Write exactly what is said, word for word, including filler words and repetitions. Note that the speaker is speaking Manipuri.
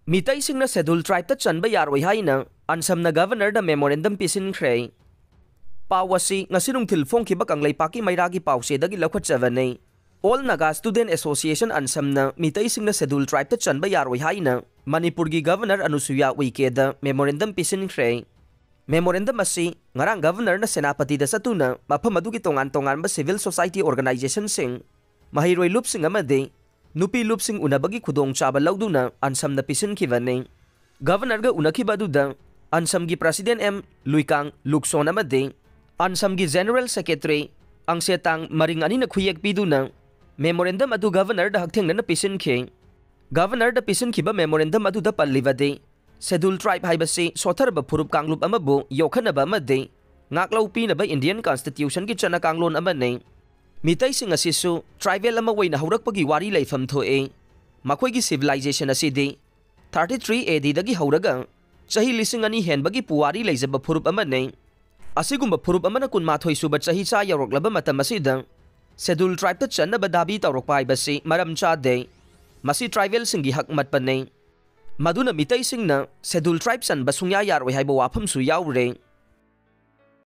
ꯃꯤꯇꯩꯁꯤꯡꯅ Scheduled Tribeꯇ ꯆꯟꯕ ꯌꯥꯔꯣꯏ ꯍꯥꯏꯅ ꯑꯟꯁꯝꯅ Governorꯗ memorandum ꯄꯤꯁꯤꯟꯈ꯭ꯔꯦ꯫ ꯄꯥꯎ ꯑꯁꯤ ꯉꯁꯤ ꯅꯨꯡꯊꯤꯜ ꯐꯣꯡꯈꯤꯕ ꯀꯪꯂꯩꯄꯥꯛꯀꯤ ꯃꯩꯔꯥꯒꯤ ꯄꯥꯎꯆꯦꯗꯒꯤ ꯂꯧꯈꯠꯆꯕꯅꯤ꯫ All Naga Student Association ꯑꯟꯁꯝꯅ ꯃꯤꯇꯩꯁꯤꯡꯅ Scheduled Tribeꯇ ꯆꯟꯕ ꯌꯥꯔꯣꯏ ꯍꯥꯏꯅ ꯃꯅꯤꯄꯨꯔꯒꯤ Governor ꯑꯅꯨꯁꯨꯌꯥ ꯎꯏꯀꯦꯗ memorandum ꯄꯤꯁꯤꯟꯈ꯭ꯔꯦ꯫ Memorandum ꯑꯁꯤ ꯉꯔꯥꯡ Governorꯅ ꯁꯦꯅꯥꯄꯇꯤꯗ ꯆꯠꯇꯨꯅ ꯃꯐꯝ ꯑꯗꯨꯒꯤ ꯇꯣꯉꯥꯟ ꯇꯣꯉꯥꯟꯕ civil society organizationꯁꯤꯡ, ꯃꯍꯩꯔꯣꯏ ꯂꯨꯞꯁꯤꯡ ꯑꯃꯗꯤ ꯅꯨꯄꯤ ꯂꯨꯞꯁꯤꯡ ꯎꯅꯕꯒꯤ ꯈꯨꯗꯣꯡꯆꯥꯕ ꯂꯧꯗꯨꯅ ꯑꯟꯁꯝꯅ ꯄꯤꯁꯤꯟꯈꯤꯕꯅꯤ꯫ Governorꯒ ꯎꯅꯈꯤꯕ ꯑꯗꯨꯗ ꯑꯟꯁꯝꯒꯤ President ꯑꯦꯝ ꯂꯨꯏꯀꯥꯡ ꯂꯨꯛꯁꯣꯟ ꯑꯃꯗꯤ ꯑꯟꯁꯝꯒꯤ General Secretary ꯑꯪꯁꯦꯇꯥꯡ ꯃꯔꯤꯡ ꯑꯅꯤꯅ ꯈꯨꯌꯦꯛ ꯄꯤꯗꯨꯅ memorandum ꯑꯗꯨ Governorꯗ ꯍꯛꯊꯦꯡꯅꯅ ꯄꯤꯁꯤꯟꯈꯤ꯫ Governorꯗ ꯄꯤꯁꯤꯟꯈꯤꯕ memorandum ꯑꯗꯨꯗ ꯄꯜꯂꯤꯕꯗꯤ, Scheduled Tribe ꯍꯥꯏꯕꯁꯤ ꯁꯣꯠꯊꯔꯕ ꯐꯨꯔꯨꯞ ꯀꯥꯡꯂꯨꯞ ꯑꯃꯕꯨ ꯌꯣꯛꯈꯠꯅꯕ ꯑꯃꯗꯤ ꯉꯥꯛꯂꯧ ꯄꯤꯅꯕ Indian Constitutionꯒꯤ ꯆꯠꯅ ꯀꯥꯡꯂꯣꯟ ꯑꯃꯅꯤ꯫ ꯃꯤꯇꯩꯁꯤꯡ ꯑꯁꯤꯁꯨ tribal ꯑꯃ ꯑꯣꯏꯅ ꯍꯧꯔꯛꯄꯒꯤ ꯋꯥꯔꯤ ꯂꯩꯐꯝ ꯊꯣꯛꯏ꯫ ꯃꯈꯣꯏꯒꯤ civilization ꯑꯁꯤꯗꯤ thirty three ADꯗꯒꯤ ꯍꯧꯔꯒ ꯆꯍꯤ ꯂꯤꯁꯤꯡ ꯑꯅꯤ ꯍꯦꯟꯕꯒꯤ ꯄꯨꯋꯥꯔꯤ ꯂꯩꯖꯕ ꯐꯨꯔꯨꯞ ꯑꯃꯅꯤ꯫ ꯑꯁꯤꯒꯨꯝꯕ ꯐꯨꯔꯨꯞ ꯑꯃꯅ ꯀꯨꯟꯃꯥꯊꯣꯏ ꯁꯨꯕ ꯆꯍꯤꯆꯥ ꯌꯧꯔꯛꯂꯕ ꯃꯇꯝ ꯑꯁꯤꯗ Scheduled Tribeꯇ ꯆꯟꯅꯕ ꯗꯥꯕꯤ ꯇꯧꯔꯛꯄ ꯍꯥꯏꯕꯁꯤ ꯃꯔꯝ ꯆꯥꯗꯦ꯫ ꯃꯁꯤ tribalꯁꯤꯡꯒꯤ ꯍꯛ ꯃꯠꯄꯅꯤ꯫ ꯃꯗꯨꯅ ꯃꯤꯇꯩꯁꯤꯡꯅ Scheduled Tribe ꯆꯟꯕ ꯁꯨꯡꯌꯥ ꯌꯥꯔꯣꯏ ꯍꯥꯏꯕ ꯋꯥꯐꯝꯁꯨ ꯌꯥꯎꯔꯦ꯫